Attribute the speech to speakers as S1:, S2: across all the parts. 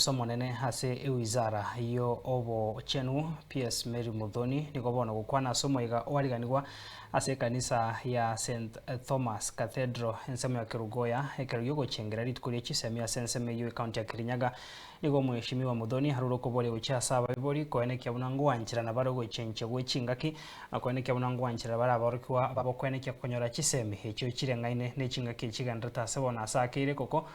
S1: Ase Omonene ase ewizara y'obochenu, PS Mary Muthoni, nigo bono gokwana ase omoiga oariganigwa ase ekanisa ya St Thomas Cathedral ensemo ya Kerugoya ekero giogochengera rituko rie chisemi ase ensemo eyio ecounty ya Kirinyaga. Nigo Omweshimiwa Muthoni arure okoboria gochia ase abaibori koenekia buna ngoancherana bare ogochenchia gwe chingaki na koenekia buna ngoancherana bare aborokigwa babo koenekia konyora chisemi echio chireng'aine ne chingaki echigenderete ase bono ase akeire koko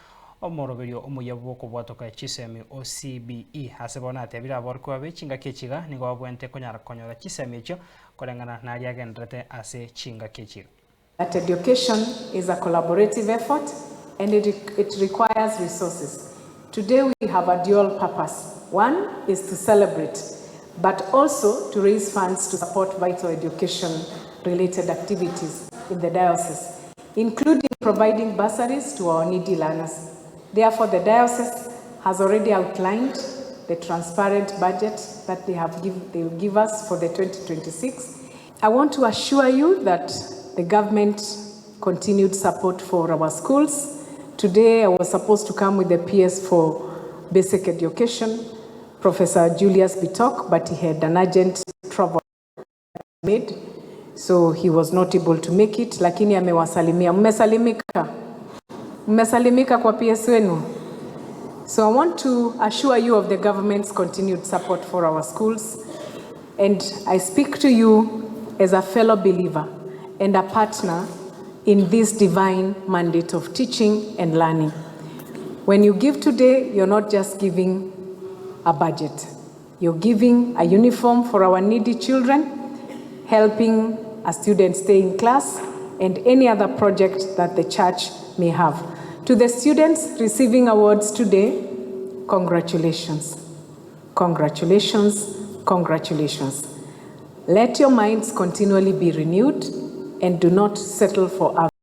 S1: Omoroberio omuya bw'okobwatoka chisemi o CBE. Ase bono atebire aborokigwa be chingaki echi iga nigo babwenerete konyara konyora chisemi echio koreng'ana naria agendererete ase chingaki echi iga.
S2: That education is a collaborative effort and it it requires resources. Today we have a dual purpose, one is to celebrate but also to raise funds to support vital education related activities in the diocese. including providing bursaries to our needy learners. Therefore, the diocese has already outlined the transparent budget that they have give, they will give us for the 2026. I want to assure you that the government continued support for our schools. Today, I was supposed to come with the PS for basic education, Professor Julius Bitok, but he had an urgent travel made so he was not able to make it, lakini amewasalimia. Mmesalimika? Mmesalimika kwa PS wenu? So I want to assure you of the government's continued support for our schools and I speak to you as a fellow believer and a partner in this divine mandate of teaching and learning. When you give today, you're not just giving a budget. You're giving a uniform for our needy children, helping a student stay in class, and any other project that the church may have. To the students receiving awards today, congratulations. Congratulations, congratulations. Let your minds continually be renewed and do not settle for average.